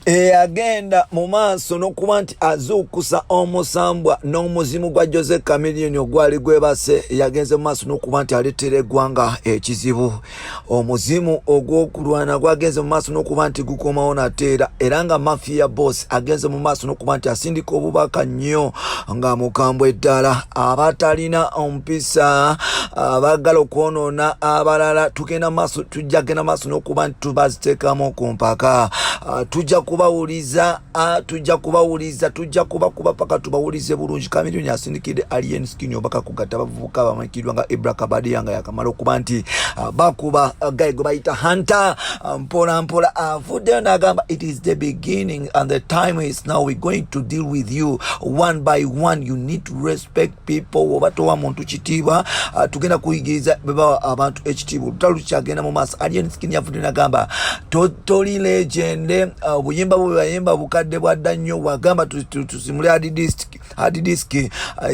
Eyagenda mu maaso n'okuba nti azuukusa omusambwa n'omuzimu gwa Jose Chameleone ogwali gwebase, yagenze mu maaso n'okuba nti aleetera eggwanga ekizibu. Omuzimu ogw'okulwana gwagenze mu maaso n'okuba nti gukomawo nate era, era nga Mafia Boss agenze mu maaso n'okuba nti asindika obubaka nnyo nga mukambwe ddala. Abatalina mpisa abaagala okwonoona abalala, tugenda maaso, tujja genda maaso n'okuba nti tubaziteekamu ku mpaka. Tujja kubawuliza, tujja kubawuliza, tujja kubakuba paka tubawulize bulungi. Chameleone asindikidde Alien Skin obaka kugatta abavubuka abamanyikiddwa nga Ibra Kabadia nga yakamala okuba nti bakuba guy gwe bayita Hunter. Mpola mpola avuddeyo n'agamba, "It is the beginning and the time is now. We going to deal with you one by one. You need to respect people. Oba towa muntu kitiibwa, tugenda kuyigiriza bwe bawa abantu ekitiibwa." Olutalo lukyagenda mu maaso. Alien Skin yavudde nagamba, "Toli legend. Obuyimba bwe bayimba bukadde bwadda nnyo." Wagamba tusimule hard disk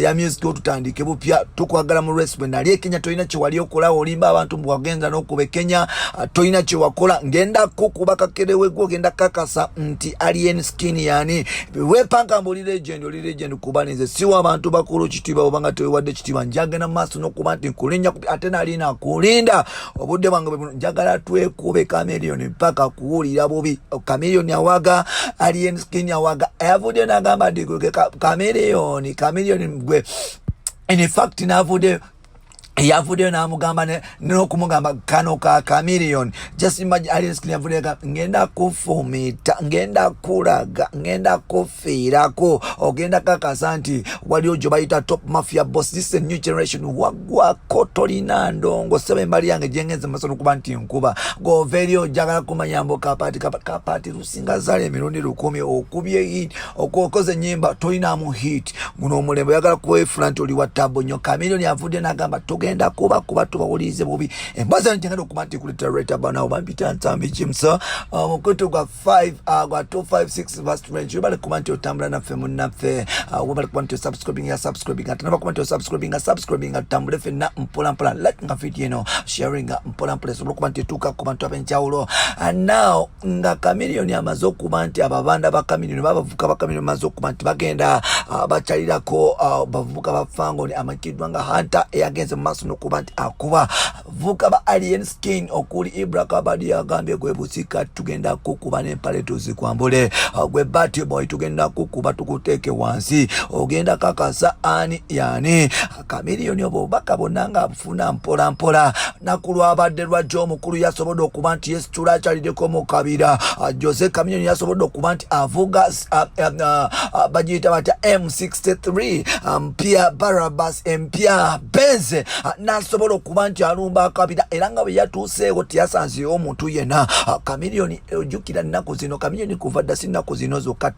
ya music, otutandike bupya. Tukwagala mu respect. Nali e Kenya, tolina kyewali okola, olimba abantu mbu wagenda n'okuba e Kenya. Tolina kyewakola. Ngenda kukuba kakerewegwe, ogenda kakasa nti Alien Skin yani wepanka mbu oli legend. Oli legend kuba nze siwa abantu bakulu kitiibwa. Obanga tewewadde kitiibwa, njagenda mu maaso n'okuba nti nkulinnya, ate nali nakulinda obudde bwange bwe buno. Njagala twekube Chameleone mpaka kuwulira bubi. Chameleone awaga, Alien Skin awaga. Yavudde n'agamba nti gwe Chameleone, Chameleone gwe. In fact, n'avudde, yavuddeyo n'amugamba n'okumugamba kano ka Chameleone. Just imagine, Alien Skin yavuddeyo, "Ngenda kufumita, ngenda kulaga, ngenda kufiirako, ogenda kakasa nti waliwo gye bayita Top Mafia Boss. This is a new generation. Waggwako, tolina ndongo seba. Embali yange gyengenze maaso nokuba nti nkuba gova eri ojagala kumanya mbu kapati kapati lusinga zaala emirundi 1000. Okubye hit, okoze enyimba, tolinamu hit. Guno omulembe oyagala kwefula nti oli wa tabo nnyo." Chameleone avudde n'agamba, "Tugenda kuba kuba tubawulirize bubi." Emboozi eno gyengenda okuba nti kuleetera right about now, bampita Ntambi Kimsa, omukutu gwa 5 gwa 256 Vast Range. Webale kuba nti otambula naffe munnaffe, webale kuba nti osubscribing ya subscribing, ate naba kuba nti osubscribing subscribing, tutambule ffenna mpola mpola. Like nga video eno, sharing mpola mpola, esobola okuba nti etuuka ku bantu ab'enjawulo. And now nga Chameleone amaze okuba nti ababanda ba Chameleone, babavubuka ba Chameleone bamaze okuba nti bagenda bakyalirako bavubuka ba Fangoni amanyikiddwa nga Hunter, eyagenze mu maaso n'okuba nti akuba abavubuka ba Alien Skin okuli Ibra Kabadi. Agambye, "Gwe busika, tugenda kukuba n'empale tuzikwambule. Gwe Bat Boy, tugenda kukuba tukuteeke wansi, ogenda kakasa ani yani." Chameleone obwo obubaka bwonna nga abufuna mpola mpola. Naku lwabadde lwajja, omukulu yasobodde okuba nti yesitula akyalireko mu kabira. Jose Chameleone yasobodde okuba nti avuga bagiyita batya, M63 mpya, Brabus empya Benz, n'asobola okuba nti alumba akabira. Era nga bwe yatuuseewo teyasanzeewo omuntu yenna. Chameleone, ojjukira nnaku zino Chameleone kuva dda, si nnaku zino zokka,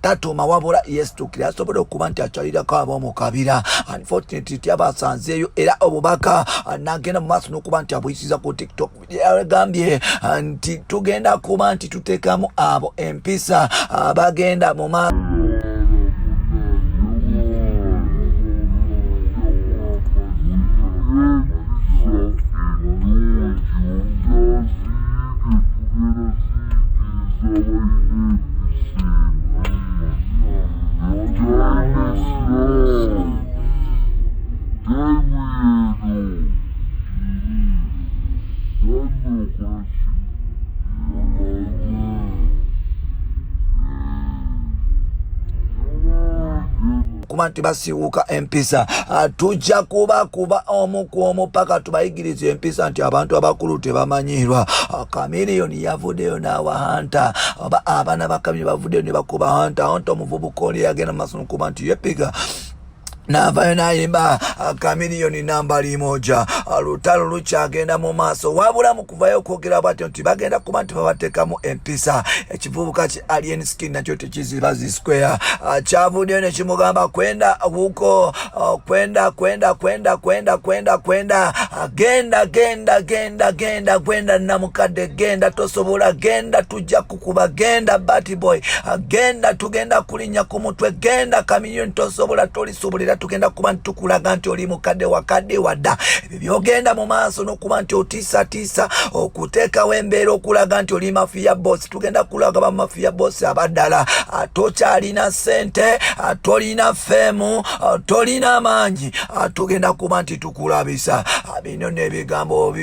tatoma wabula yesitukira asobole okuba nti akyalirako ab'omu kabira. Unfortunately tyabasanzeeyo, era obubaka n'agenda mu maaso n'okuba nti abuyisiza ku TikTok. Yagambye nti tugenda kuba nti tuteekamu abo empisa bagenda mu maaso kuba nti basiiwuuka empisa. Tujja kuba kuba omu ku omu paka tubayigirize empisa nti abantu abakulu tebamanyiirwa. Chameleone yavuddeyo n'awa Hunter, oba abaana ba Chameleone bavuddeyo ne bakuba Hunter. Hunter omuvubuka oli yagenda mu maaso nokuba nti yepiga n'avayo n'ayimba "Chameleone nambali moja". Lutalo lukyagenda mu maaso, wabula mu kuvayo okwogera bwatyo nti bagenda kuba nti babateekamu empisa, ekivubuka ki Alien Skin nakyo tekiziba zi square. Kyavuddeyo ne kimugamba, "Kwenda huko, kwenda kwenda kwenda kwenda kwenda kwenda, genda genda genda genda gwenda namukadde, genda, tosobola, genda, tujja kukuba, genda Bat Boy, genda, tugenda kulinnya ku mutwe, genda Chameleone, tosobola, tolisobolera." Era tugenda kuba nti tukulaga nti oli mukadde wakadde wadda. Ebyo byogenda mu maaso n'okuba nti otiisatiisa okuteekawo embeera okulaga nti oli mafia boss, tugenda kulaga ba mafia boss abaddala. Tokyalina ssente, tolina fame, tolina amaanyi, tugenda kuba nti tukulabisa bino n'ebigambo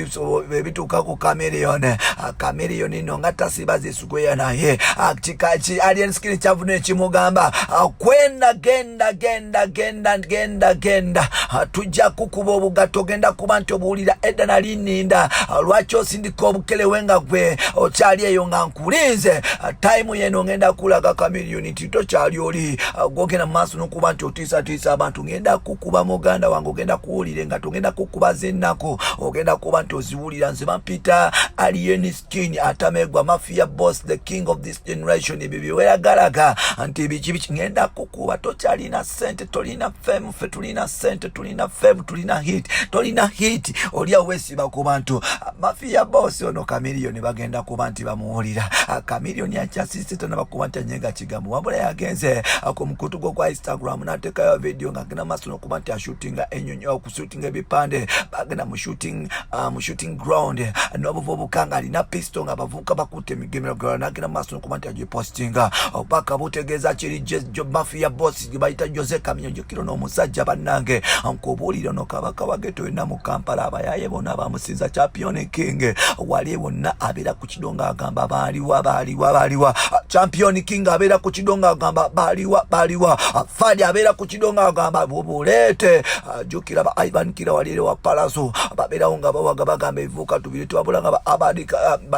ebituuka ku Chameleone. Chameleone no nga tasiba zisugweya, naye kikaki Alien Skin kyavuna ekimugamba kwenda genda genda genda genda genda, tujja kukuba obugatto, ogenda kuba nti obuwulira. Edda nali nninda, lwaki osindika obukelewe nga gwe okyali eyo nga nkulinze? Time yeno ngenda kulaga Chameleone nti tokyali oli gwogenda mu maaso n'okuba nti otiisatiisa abantu. Ngenda kukuba, muganda wange, ogenda kuwulire nga togenda kukuba zennaku, ogenda kuba nti oziwulira. Nze bampita Alien Skin atamegwa, mafia boss, the king of this generation. Ebyo byeweyagalaga nti biki biki, ngenda kukuba. Tokyalina sente, tolina fame. Ffe tulina sente, tulina fame, tulina hit. Tolina hit, oli aweesiba ku bantu. Mafia boss ono Chameleone bagenda kuba nti bamuwulira. Chameleone akyasise, tonaba kuba nti anyenga kigambo, wabula yagenze ku mukutu gwo gwa Instagram n'ateekayo video ng'agenda maaso n'okuba nti ashootinga enyonyi, okushootinga ebipande. Bagenda mu shooting ground n'obuvubuka nga alina pistol, nga abavubuka bakutte emigemero, n'agenda maaso n'okuba nti agipostinga. Obubaka butegeeza kiri mafia boss gye bayita Jose Chameleone. Jukiro n'omusajja, bannange, nkubuulire, ono kabaka wa ghetto yonna mu Kampala, abayaye bonna bamusinza Champion King. Wali wonna abeera ku kido ng'agamba baaliwa, baaliwa, baaliwa. Champion King abeera ku kido ng'agamba baaliwa, baaliwa. Fadi abeera ku kido ng'agamba bubuleete. Jjukira ba Ivan Kira waliere wa Palaso babeerawo nga bawaga, bagamba ebivuuka tubiri tubabula nga ba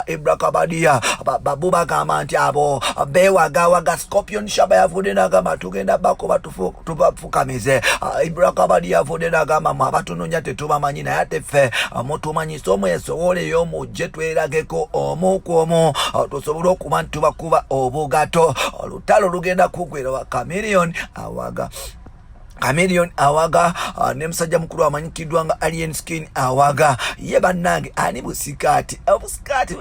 Ebrakabadia babu bagamba nti abo bewagawaga. Scorpion Shaba yavudde n'agamba tugenda bakuba tubafukamize. Ibrakabadia yavudde n'agamba mu abatunonya tetubamanyi, naye ate ffe mutumanyise, omwesowoleyo mujje twerageko omu ku omu, tusobole okuba nti tubakuba obugato. Olutalo lugenda kugwera wa Chameleone awaga, Chameleone awaga, ne musajja mukulu amanyikiddwa nga Alien Skin awaga ye. Bannange, ani busikaati obusikaati?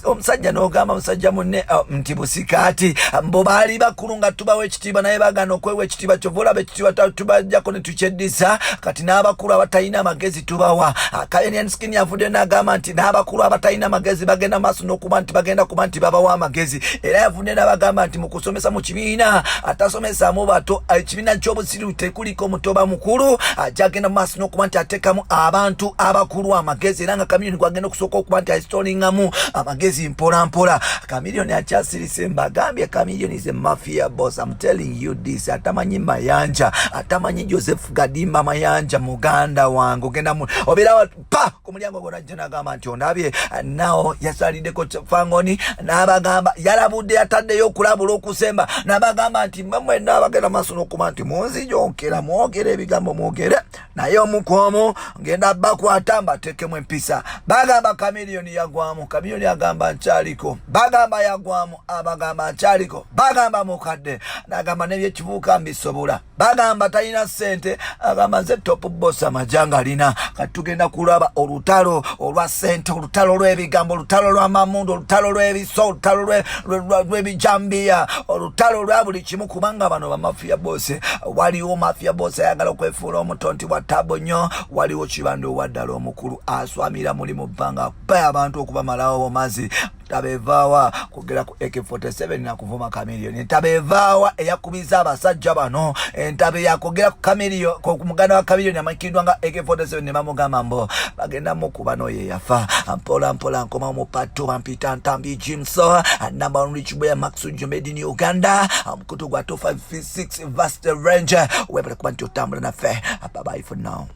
Omusajja n'ogamba musajja munne nti busikaati. Mbo baali bakulu nga tubawa ekitiibwa, naye bagana okwewa ekitiibwa. Kyova olaba ekitiibwa tubajjako ne tukyeddisa. Kati n'abakulu abatalina amagezi tubawa. Alien Skin yavudde n'agamba nti n'abakulu abatalina amagezi bagenda maaso n'okuba nti bagenda kuba nti babawa amagezi. Era yavudde n'abagamba nti mu kusomesa mu kibiina atasomesaamu bato, ekibiina ky'obusiru tekuliko mutoba mukulu. Ajagenda maaso n'okuba nti ateekamu abantu abakulu amagezi, era nga Chameleone gwagenda okusooka okuba nti astolingamu amagezi mpola mpola. Chameleone akyasirise, mbagambye, Chameleone is a mafia boss. I'm telling you this. Atamanyi Mayanja, atamanyi Joseph Gadimba Mayanja, muganda wange, ogenda obeera pa ku mulyango gwonajja nagamba nti ondabye. Nawo yasaliddeko Fangoni n'abagamba, yalabudde, yataddeyo okulabula okusemba n'abagamba nti mwe mwenna abagenda maaso n'okuba nti munzijonkera, mwogere ebigambo, mwogere, naye omu ku omu ngenda bakwata mbateekemu empisa. Bagamba Chameleone yagwamu. Chameleone agamba nkyaliko. Bagamba yagwamu, abagamba nkyaliko. Bagamba mukadde, nagamba nebyekibuuka mbisobola. Bagamba talina ssente, agamba nze top boss, amajanga alina. Kati tugenda kulaba olutalo olwa ssente, olutalo lw'ebigambo, olutalo lw'amamundu, olutalo lw'ebiso, olutalo lw'ebijambiya, olutalo lwa buli kimu, kubanga bano ba mafia boss. Waliwo mafia boss ayagala okwefuula omuto nti wa tabo nnyo, waliwo kibanda owaddala omukulu aswamira muli mu bbanga akuba abantu okubamalawo mazzi. Tabevaawa kugera ku AK47 nakuvuma Chameleone. Entabo evaawa eyakubiza abasajja bano? Entabo yakogera ku Chameleone, ku muganda wa Chameleone amanyikiddwa nga AK47, ne bamugamba mbo bagenda mukuba n'oyo eyafa. Mpola mpola nkomawo mu pato. Bampita Ntambi Jimso, number one rich boy, Max made in Uganda, mukutu gwa 256 Vast Range. Webale kuba nti otambula naffe. Bye bye for now.